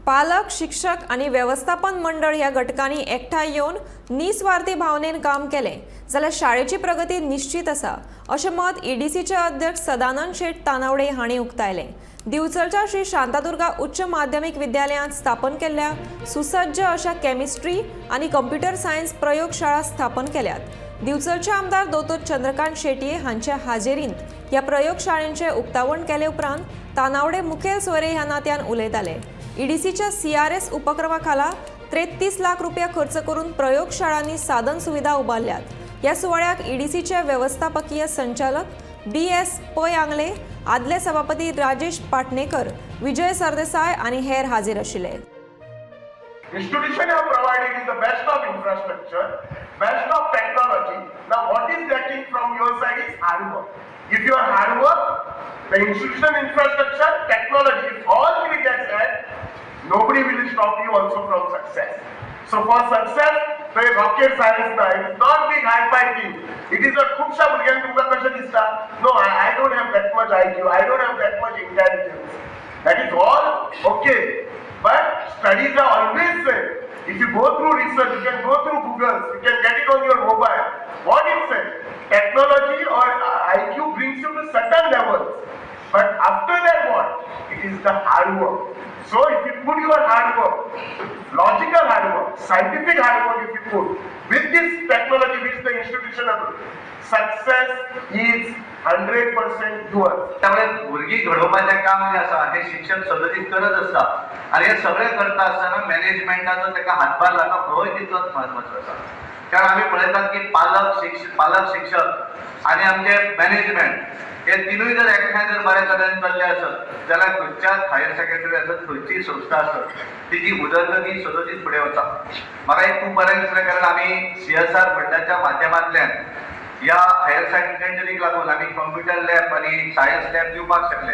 पालक, शिक्षक आनी वेवस्थापन मंडळ ह्या घटकांनी एकठांय येवन निस्वार्थी भावनेन काम केलें जाल्यार शाळेची प्रगती निश्चित आसा, अशें मत ईडीसीचे अध्यक्ष सदानंद शेट तानावडे हांणी उक्तायलें. दिवचलच्या श्री शांतादुर्गा उच्च माध्यमीक विद्यालयांत स्थापन केल्ल्या सुसज्ज अशा केमिस्ट्री आनी कंप्युटर सायन्स प्रयोगशाळा स्थापन केल्यात. दिवचलचे आमदार दोतोर चंद्रकांत शेटये हांच्या हाजेरींत ह्या प्रयोगशाळेंचें उक्तावण केले उपरांत तानावडे मुखेल सोयरे ह्या नात्यान उलयताले. ईडीसीच्या सीआरएस उपक्रमा खाला 33 लाख रुपया खर्च करून प्रयोगशाळांनी साधन सुविधा उबारल्यात. ह्या सुवाळ्याक ईडीसीचे वेवस्थापकीय संचालक बी एस पै आंगले, आदले सभापती राजेश पाटणेकर, विजय सरदेसाय आनी हेर हाजीर आशिल्ले. Institution have provided is the best of infrastructure, best of technology. Now what is lacking from your side is hard work. If you are hard work, the institution, infrastructure, technology, if all three gets add, nobody will stop you also from success. So for success, the rocket science na, it is not big hi-fi thing. It is a खुबशा भुरग्यांक तुमकां कशें दिसता, no, I don't have that much IQ, I don't have that much intelligence. That is all okay. But studies are always said, if you go through research, you can go through Google, you can get it on your mobile. What it says, technology or IQ brings you to certain levels. But after that what? It is the hard work. So if you put your hard work, logical hard work, scientific hard work if you put, with this technology which the institution has, success is 100% yours. त्यामुळे भुरगीं घडोवपाचें काम जें आसा हें शिक्षक सदोदीत करत आसता आनी हें सगळें करता आसतना मॅनेजमेंटाचो ताका हातभार लागप होय तितलोच म्हत्वाचो आसा, कारण आमी पळयतात की पालक, शिक्षक आनी आमचे मॅनेजमेंट हे तिनूय जर एकठांय जर बऱ्या तरेन चल्ले आसत जाल्यार खंयच्याच हायर सेकंडरी आसत, खंयचीय संस्था आसत, तिची उदरगत ही सदोदीत फुडें वता. म्हाका एक खूब बरें दिसलें, कारण आमी सीएसआर फंडाच्या माध्यमांतल्यान ह्या हायर सेकंडरीक लागून आमी कंप्युटर लॅब आनी सायन्स लॅब दिवपाक शकले.